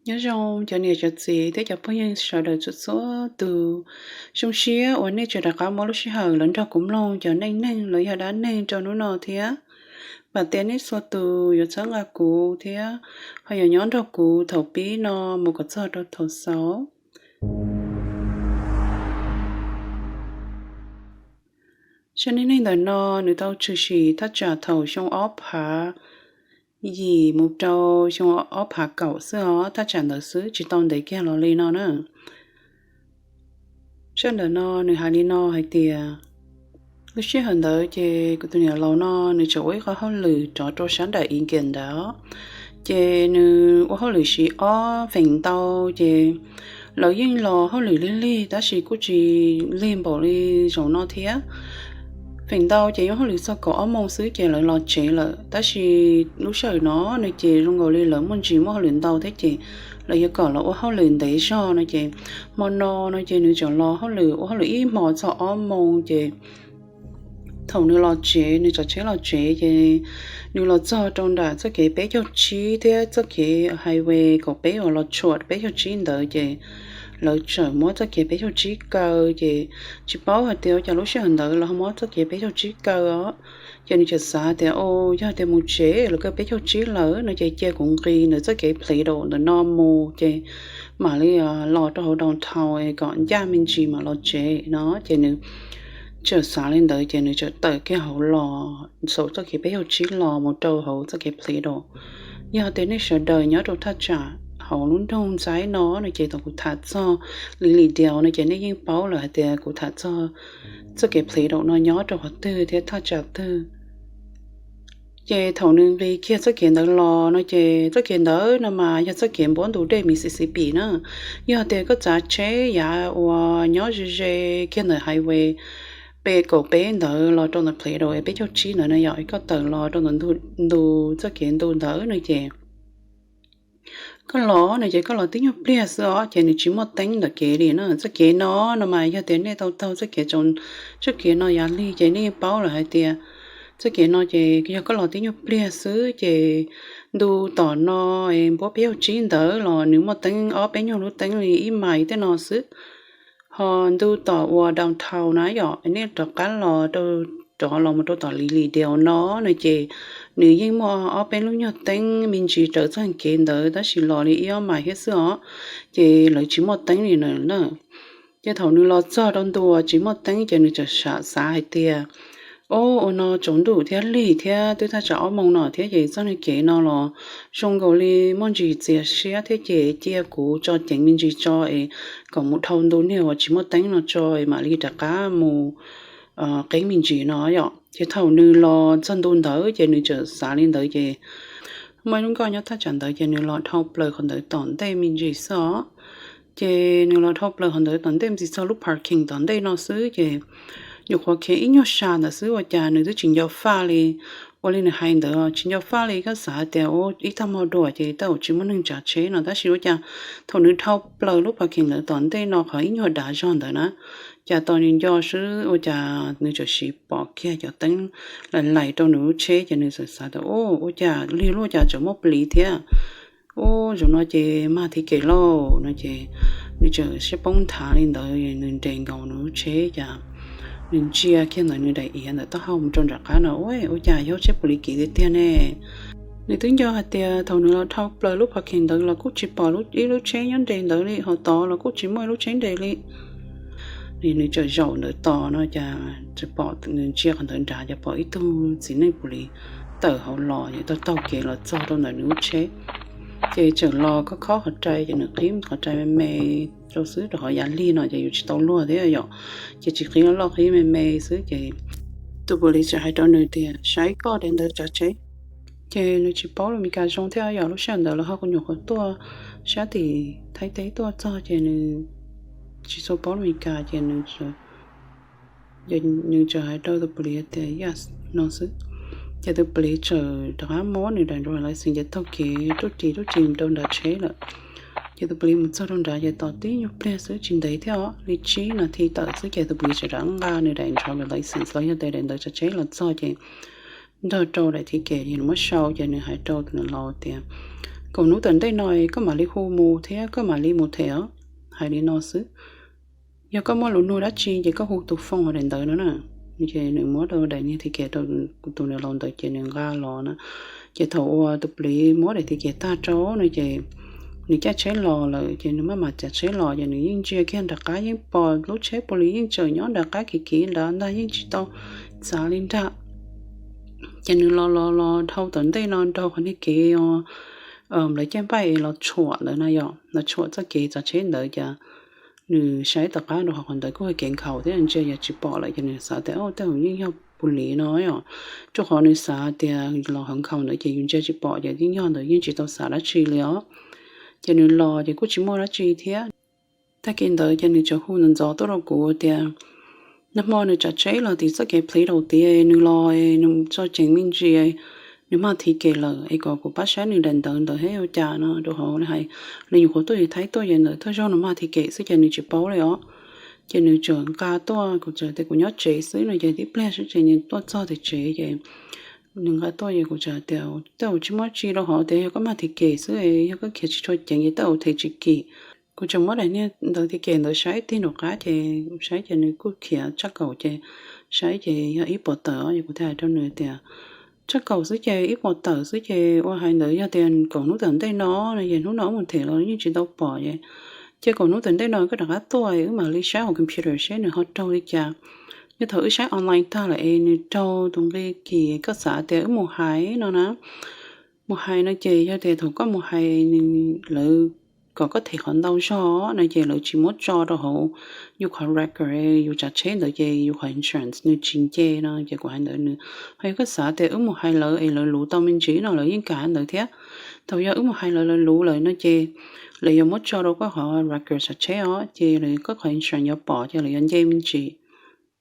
Nyob zoo cov niam cov txiv thiab cov phooj ywg sawv daws txhua txhua tus. Zoo siab uas nej tseem rov qab muab lub sij hawm los nrog kuv mloog cov neej neeg los yog dab neeg rau hnub no thiab. Vam tias nej txhua tus yuav txhawb nqa kuv thiab ho yuav nyob nrog kuv thaum pib no mus kom txog rau thaum xaus. Zaj neej neeg ntawm no nws tau tshwm sim thaj tsam thaum xyoo ob phav yim mus rau xyoo ob phav kaum xwb os, thaj tsam ntawd xwb tsis tau ntev kiag los li no na. Zaj ntawm no nws hais li no hais tias, lub sij hawm ntawd ces kuv tus niam laus no nws tseem ua ib qho hauj lwm rov rau sab nram India ntawd, ces nws ua hauj lwm siv ob feem ntau, ces lawv yeej los hauj lwm lig lig tab sis kuj tsis lig npaum li zaum no thiab. Feem ntau ces yeej hauj lwm txog kaum ob moos xwb ces lawv los tsev lawm, tab sis lub sij hawm no nws ces zoo nkaus li lawv muaj ntsis muaj hauj lwm ntau thiab ces lawv yuav kom los ua hauj lwm ntev zog no ces hmo no no ces nws tseem los hauj lwm ua hauj lwm ib hmos txog ob moos ces thaum nws los tsev, nws tsav tsheb los tsev ces nws los txog rau nram txoj kev peb caug tsib thiab txoj kev highway kaum peb uas los tshuam peb caug tsib ntawd ces lawv tseem muab txoj kev peb caug tsib kaw ces tsis paub hais tias ua cas lub sij hawm ntawd los muab txoj kev peb caug tsib kaw os. Ces nws tseem xav tias, o, yog tias mus tsev los kaw peb caug tsib lawm no ces cia kuv nqis ntawm txoj kev Plato ntawm no mus ces mam li los rau hauv downtown kom ncaj me ntsis mam los tsev no ces nws tseem xav li ntawd ces nws tseem tawm kiag hauv los saum txoj kev peb caug tsib los mus rau hauv txoj kev Plato. Yog tias nej sawv daws nyob rau thaj tsam hauv lub nroog Ntxaib no no ces thaum kuv tham txog Lily Dale no ces nej yeej paub lawm hais tias kuv tham txog txoj kev Plato no nyob rau qhov twg thiab thaj tsam twg. Ces thaum nws nqis kiag txoj kev ntawd los no ces txoj kev ntawd no mas yog txoj kev npuab ntu dej Mississippi na. Yog tias koj tsav tsheb yav uas nyob ze ze kiag ntawm highway peb kaum peb ntawd los rau ntawm Plato peb caug tsib ntawd na yom, koj tawm los rau ntawm ntu, txoj kev ntu ntawd no ces koj los no ces koj los tib nyuag pliag xwb os ces nws tsis muaj teeb ntawm kev li na. Txoj kev no no mas yog tias nej tau taug txoj kev tsaus, txoj kev no yav lig ces nej yeej paub lawm hais tias txoj kev no ces yog koj los tib nyuag pliag xwb ces ntu tom no npuab peb caug tsib ntawd los nws muaj teeb ob peb nyuag lub teeb li ib mais tej no xwb. Ho ntu tom uas downtown na yom, nej rov qab los rau, rov los mus rau tom Lily Dale no no ces nws yeej muaj ob peb lub nyuag teeb me ntsis raws txoj kev ntawd tab sis los li ib ob mais thiab xwb os, ces lawv tsis muaj teeb li na. Ces thaum nws los txog rau ntu uas tsis muaj teeb ces nws tseem xav hais tias, o, ua no tsaus ntuj thiab lig thiab twb thaj tsam ob moos no thiab ces txoj niag kev no los zoo nkaus li muaj ntsis txias siab thiab ces cia kuv tso ceev me ntsis tso es kom mus dhau ntu niag uas tsis muaj teeb no tso es mam li rov qab mus qeeb me ntsis no yom. Ces thaum nws los txog ntu ntawd ces nws tseem xav li ntawd ces muaj ib lub nkoj nyob thaj tsam ntawd ces nws los dhau plaws qhov ntawd tom ntej me ntsis xwb os. Ces nws los dhau plaws qhov ntawd tom ntej me ntsis txog lub parking tom ntej no xwb ces nyuam qhuav khiav ib nyuag sab ntawd xwb ua cas nws twb tsis nco faj li. Ua li nws hais ntawd tsis nco faj li, koj xav tias ib tag hmo dua ces tej zaum tsis muaj neeg tsav tsheb no tab sis ua cas thaum nws dhau plaws lub parking ntawd tom ntej no qhov ib nyuag dav zog ntawd na, cas tos nws nco xwb ua cas nws tseem sim pom kiag cov teeb laim laim rau nws lub tsheb ces nws txawm xav tias, ua cas lig luaj cas tseem muaj plis thiab. Ua zaum no ces mag thiv kev lauj no ces nws tseem siab poob nthav li ntawd, nws nres nkaus nws lub tsheb cas nws ntsia kiag ntawm nws daim iav ntawm taub hau mus rau nram qab no, ua cas yog tsheb pus lis kiv tiag tiag ne. Nws twb nco hais tias thaum nws los dhau plaws lub parking ntawd los kuj tsis pom ib lub tsheb nyob nres ntawd li, ho tod los kuj tsis muaj ib lub tsheb nres li. Nws tseem zaum ntawd tos no cas tseem pom, nws ntsia qhov ntawd nrad cas pom ib tug txiv neej pus lis tawm hauv los es taug taug kev los txog rau ntawm nws lub tsheb. Ces tseem los khob khob qhov rai ces nws qhib qhov rai me me rau xwb rau qhov yav lig no ces yus tsis tau luag thiab yom, ces tsis qhib loj loj, qhib me me xwb ces tus pus lis tseem hais rau nws tias, saib koj daim ntawv tsav tsheb. Ces nws tsis paub lus Meskas zoo thiab yom, lub sij hawm ntawd lawv ho kuj nyuam qhuav tuaj sab tim Thaib teb tuaj txog ces nws tsis tshua paub lus Meskas ces nws tseem hais rau tus pus lis tias yes no xwb. Ces tus pus lis tseem rov qab muab nws daim driver's license ces taug kev ruj ris ruj ris mus rau nrad tsheb lawm. Ces tus pus lis mus txog rau nrad ces tos tib nyuag pliag xwb, tsis ntev thiab os, li tsib nas this tawm xwb ces tus pus lis tseem rov nqa nws daim driver's license los yog tias daim ntawv tsav tsheb los txog ces nrog rau daim thiv kem es nws muab sau ces nws hais rau tus niam laus tias, kaum hnub tom ntej no koj mam li hu mus thiab koj mam li mus them os. Hais li no xwb. Yog koj muaj lus nug dab tsi ces koj hu tus phone hauv daim ntawv no na. Ces nws muab rau daim niag ticket rau tus niam laus ntawd ces nws nqa los na. Ces thaum uas tus plis muab daim ticket tag rau no ces nws caij tsheb los lawm ces nws maj mam caij tsheb los ces nws yeej ntsia kiag nram qab yeej pom lub tsheb pos lis yeej tseem nyob nram qab kiv kiv nrad ntag, yeej tsis tau txav li ntag. Ces nws los los los dhau tom ntej no rau qhov niag kev lawv caij npaij es los tshuam ntawd na yom, los tshuam txoj kev txog tsheb ntawd ces nws saib tom qab rau qhov ntawd kuj yog kev nkhaus thiab ntsia yog tsis pom lawm ces nws xav tias tej zaum yeej yog pos lis no yom, rau qhov nws xav tias los hauv nkhaus ntawd ces yus ntsia tsis pom ces yeej yog ntawd yeej tsis tau xav dab tsi li os. Ces nws los ces kuj tsis muaj dab tsi thiab. Tag kis ntawd ces nws txawm hu ntxov ntxov tuaj rau kuv tias nag hmo nws tsav tsheb los tim txoj kev plis daus tid, nws los nws tso ceev me ntsis, nws maj ticket lawm es kom kuv pab saib nws daim ntawv ntawd thiab ua cas no rau hauv hais. Nws nyuam qhuav tuaj yus Thaib tuaj ces ntawm thawj zaug nws maj ticket xwb ces nws tsis paub li os. Ces nws txawm nqa tuaj, kuv txawm tias kuv nyob tsev xwb no ces tib pliag xwb ces nws tuaj txog tim tsev ces nws nqa tuaj ces kuv txawm tias tej zaum tsis muaj tsi rau hauv tias yog koj maj ticket xwb, yog koj khiav tsis tshua ceev ces tej zaum them tsis kim. Kuv txawm muab daim niag ntawv ticket ntawd saib tig nraum qab ces saib ces nws kuj khiav tshaj kaum ces saib ces yog ib puas tawm os. Kuv thiaj hais rau nws tias tshaj kaum xwb ces ib puas tawm xwb ces ua hais ntawd yog tias kaum hnub tom ntej no no ces hnub no wb mus them los yeej tsis tau pom es cia kaum hnub tom ntej no koj rov qab tuaj wb mam li saib hauv computer seb nws ho raug li cas. Yog thaum wb saib online tag lawm es nws raug tus nqi kim koj xav tias wb mus hais no na, mus hais no ces yog tias thaum koj mus hais nws, lawv kom koj them qhov ntau zog no ces lawv tsis muab tso rau hauv yus qhov record, yus tsav tsheb ntawd ces yus qhov insurance nws tsis nce no ces kuv hais ntawd nws, ho yog koj xav tias wb mus hais lawv es lawv luv tau me ntsis no lawv yeej kam ntawd thiab. Thaum yog wb mus hais lawv lawv luv lawm no ces lawv yuav muab tso rau koj qhov record tsav tsheb os ces lawv koj qhov insurance yuav pom ces lawv yuav nce me ntsis.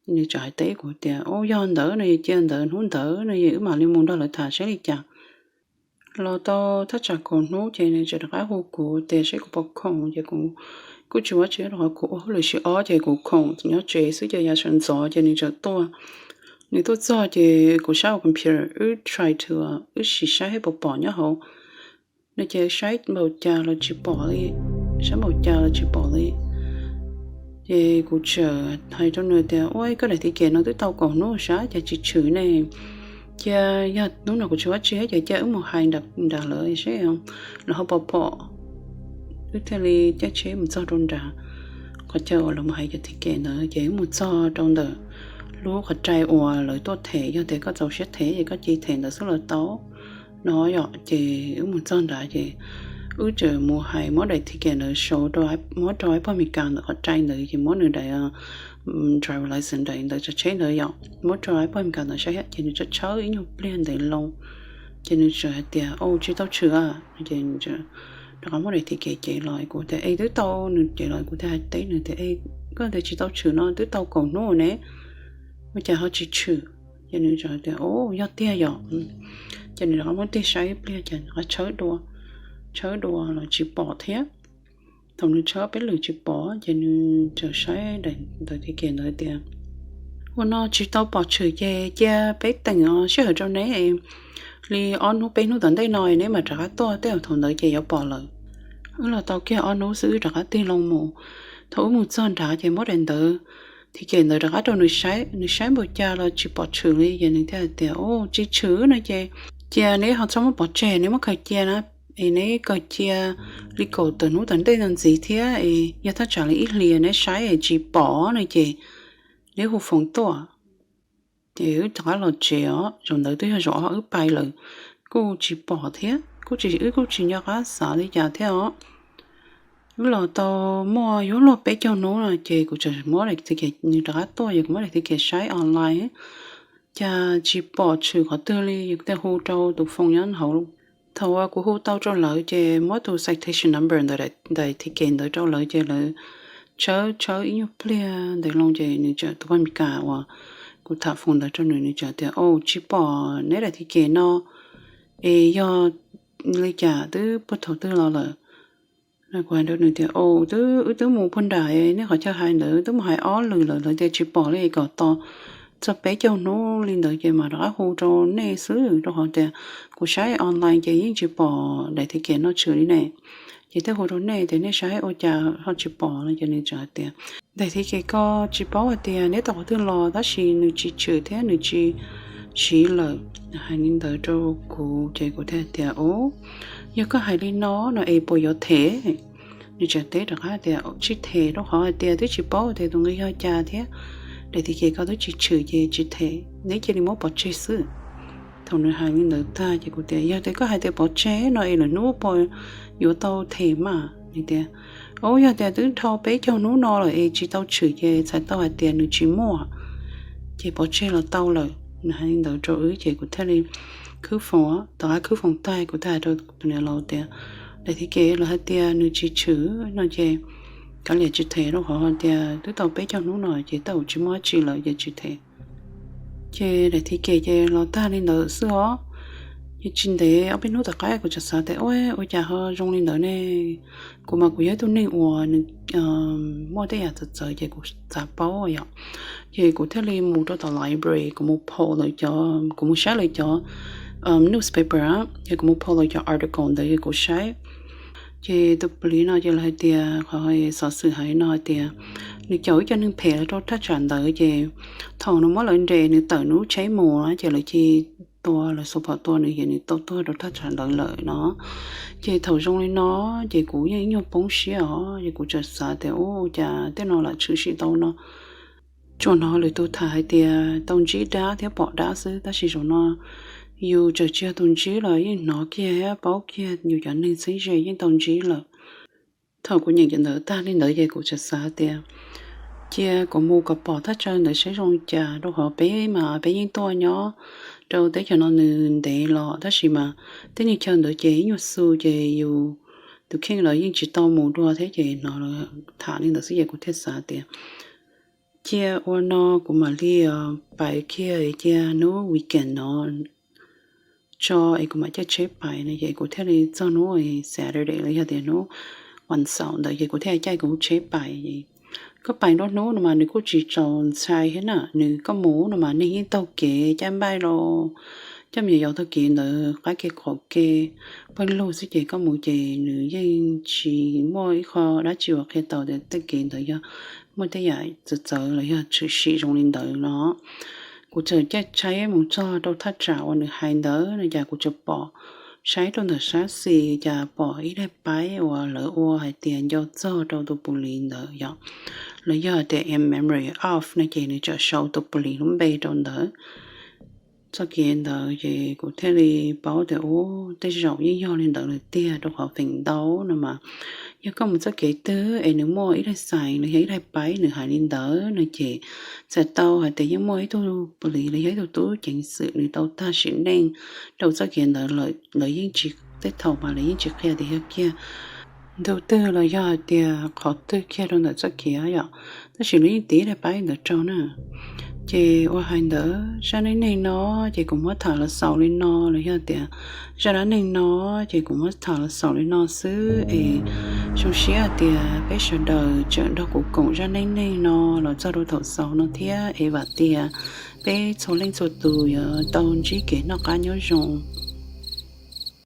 Nws txawm hais teb kuv tias ub yog ntawd no yog cia ntawd hnub ntawd no yog wb mam li mus nrog lawv tham saib li cas. Los tau thaj tsam kaum hnub ces nws txawm rov qab hu kuv tias saib kuv puas khoom ces kuv kuj tsis ua tsi rau qhov kuv ua hauj lwm siv ob ces kuv khoom nyob tsev xwb ces yav sawv ntxov ces nws txawm tuaj. Nws tuaj txog ces kuv saib ua computer wb try to, wb sim saib puas pom nyob hauv no ces saib npaum cas los tsis pom li, saib npaum cas los tsis pom li. Ces kuv txawm hais rau nws tias ua koj daim ticket no twb tau kaum hnub sab cas tsis tshwm ne. Cia yog hnub no kuv tsis ua tsi ces cia wb mus hais nram lawv seb lawv ho puas pom. Wb thiaj li caij tsheb mus txog rau nrad qhov chaw uas lawv mus hais cov ticket ntawd ces wb mus txog rau ntawm lub qhov rai uas lawv tuaj them, yog tias koj txaus siab them ces koj cia them ntawd xwb los tau no yom. Ces wb mus txog nrad ces wb txawm mus hais muab daim ticket ntawd sau, muab rau ib pog Meskas ntawm qhov rai ntawd ces muab nws daim driver license daim ntawd tsav tsheb ntawd yom, muab rau ib pog Meskas ntawd saib thiab ces nws txawm tshawb ib nyuag pliag ntev loo ces nws txawm hais tias au tsis tau tshwm a. Ces rov qab muab daim ticket cev los kuv tias es twb tau, nws cev los kuv thiaj hais teb nws tias es koj tias tsis tau tshwm no twb tau kaum hnub ne, ua cas ho tsis tshwm? Ces nws txawm tias au yog tiag yom. Ces nws rov qab muab tig saib ib pliag ces nws rov qab tshawb dua, tshawb dua los tsis pom thiab. Thaum nws tshawb peb lwm tsis pom ces nws txawm saib daim ntawv ticket ntawd tias ua no tsis tau pom tshwm ces cia peb teem sij hawm rau neb li ob hnub peb hnub tom ntej no neb mam rov qab tuaj tej zaum thaum ntawd ces yuav pom lawm. Wb los tau kiag ob hnub xwb wb rov qab tig loo mus. Thaum wb mus txog nrad ces muab daim ntawv ticket ntawd rov qab rau nws saib, nws saib npaum cas los tsis pom tshwm li ces nws thiaj hais tias au tsis tshwm no ces cia neb ho txhob muab pov tseg, neb muab khaws cia na, es neb khaws cia li kaum tawm hnub tom ntej no ntxiv thiab es yog thaj tsam li ib hlis neb saib es tsis pom no ces neb hu foos tuaj. Ces wb rov qab los tsev os, zaum ntawd twb yog zaum ob wb pais lawm, kuj tsis pom thiab kuj tsis, wb kuj tsis nco qab xav li cas thiab os. Wb los tau muaj yuav luag peb caug hnub no ces kuv txawm muab daim ticket, nws rov qab tuaj ces kuv muab daim ticket saib online cas tsis pom tshwm qhov twg li, kuv thiaj hu rau tus foos nyob hauv. Thaum uas kuv hu tau rau lawv ces muab tus citation number ntawm daim ticket ntawd rau lawv ces lawv tshawb tshawb ib nyuag pliag ntev loo ces nws txawm, tus pog Meskas uas kuv tham foos ntawd rau nws, nws txawm tias au tsis pom neb daim ticket no es yog li cas twb puag thaum twg los lawm. Kuv hais rau nws tias au twb, wb twb mus puag nram nej qhov chaw hais ntawd twb mus hais ob lwm lawm lawv tias tsis pom li kom tos txog peb caug hnub li ntawd ces mam rov qab hu rau nej xwb, rau qhov tias kuv saib online ces yeej tsis pom daim thiv kem no tshwm li ne. Ces thiaj hu rau nej tias nej saib ua cas ho tsis pom no ces nws tseem hais tias daim thiv kem ko tsis paub hais tias neb tau qhov twg los tab sis nws tsis tshwm thiab nws tsis siv lawm. Hais li ntawd rau kuv ces kuv thiaj tias, Ub, yog koj hais li no no es puas yuav them? Nws tseem teb rov qab tias, Tsis them, rau qhov hais tias twb tsis paub tias tus nqi yog cas thiab, daim thiv kem ko twb tsis tshwm ces tsis them, neb cia li muab pov tseg xwb. Thaum nws hais li ntawd tag ces kuv tias, Yog tias koj hais tias pov tseg no es lwm hnub puas yuav tau them mas? Nws tias, Ub, yog tias twb dhau peb caug hnub no lawm es tsis tau tshwm ces txhais tau hais tias nws tsis muaj, ces pov tseg los tau lawm. Nws hais li ntawd rau wb ces kuv thiaj li khwb foom, tom qab khwb foom tag kuv thiaj hais rau tus niam laus tias, Daim thiv kem lawv hais tias nws tsis tshwm no ces kav liam tsis them, rau qhov hais tias twb tau peb caug hnub no ces tej zaum tsis muaj dab tsi lawm ces tsis them. Ces daim thiv kem ces los tag li ntawd xwb os. Ces tsis ntev ob peb hnub tom qab kuv tseem xav tias, Ua, ua cas ho zoo li ntawd ne? Kuv mas kuv yog ib tug neeg uas nws muaj tej yam txawv txawv ces kuv xav paub yom. Ces kuv thiaj li mus rau tom library, kuv mus phau lawv cov, kuv mus saib lawv cov newspaper, ces kuv mus phau lawv cov article ntawd ces kuv saib. Ces tus plis no ces lawv hais tias, qhov xov xwm hais no hais tias nws caum ib co neeg phem los rau thaj tsam ntawd ces thaum nws muab lawv nres nws tawm nws lub tsheb mus ces lawv cia li tua, lawv xuas phom tua nws ces nws tau tuag rau thaj tsam ntawd lawm no. Ces thaum zoo li no ces kuv yeej ib nyuag poob siab os, ces kuv tseem xav tias, Ua cas tej no lam tshwm sim tau no? Tsuas hnov lwm tus tham hais tias tau ntsib dab thiab pom dab xwb, tab sis zaum no yus tseem tsis yog tus ntsib los yeej hnov kiag thiab paub kiag yus cov neeg txheeb ze yeej tau ntsib lawm. Thaum kuv nyeem cov ntawd tag li ntawd ces kuv tseem xav tias cia kuv mus kom pom thaj chaw ntawd saib zoo li cas, rau qhov peb mas peb yeej tuaj nyob rau teb chaws no nws ntev los tab sis mas tej nyuag chaw ntawd ces ib nyuag xu ces yus tus kheej los yeej tsis tau mus dua thiab ces hnov lawv tham li ntawd xwb ces kuv thiaj xav tias cia ua no kuv mam li pais kiag cia hnub weekend no tso es kuv mam caij tsheb pais no ces kuv thiaj li txog hnub Saturday los yog tias hnub vas xaum ntawd ces kuv thiaj caij kuv tsheb pais. Koj pais nruab hnub no mas nws kuj tsis txaus ntshai thiab na, nws koj mus no mas neeg yeej taug kev caij npaij los coj me nyuam yaus taug kev ntawd qab kev qaum kev pawg lug xwb ces koj mus ces nws yeej tsis muaj ib qho dab tsi uas qhia tau tias tej kev ntawd yog muaj tej yam txawv txawv los yog tshwm sim zoo li ntawd no. Kuv txawm caij tsheb mus txog rau thaj tsam uas nws hais ntawd no cas kuv txawm pom, saib rau ntawm sab xis cas pom ib daim paib uas lawv ua hais tias nco txog rau tus pus lis ntawd yom, los yog tias in memory of no ces nws txawm sau tus pus lis lub npe rau ntawd. Txoj kev ntawd ces kuv thiaj li paub tias ub, tej zaum yeej yog li ntawd lawm tiag, rau qhov feem ntau no mas yog koj mus txoj kev twg es nws muaj ib daig xais los yog ib daig paib nws hais li ntawd no ces txhais tau hais tias yeej muaj ib tug pus lis los yog ib tug tub ceev xwm nws tau tag sim neej rau txoj kev ntawd lawm, lawv yeej tsis, tej thaum mas lawv yeej tsis qhia tias yog kiag ntu twg los yog hais tias qhov twg kiag rau ntawm txoj kev yom, tab sis lawv yeej tiv daig paib ntawd rau na. Ces ua hais ntawd zaj neej neeg no ces kuv muab tham los xaus li no los yog tias zaj dab neeg no ces kuv muab tham los xaus li no xwb es zoo siab hais tias peb sawv daws tseem nrog kuv koom zaj neej neeg no los txog rau thaum xaus no thiab es vam tias peb txhua leej txhua tus yuav tau ntsib kev noj qab nyob zoo.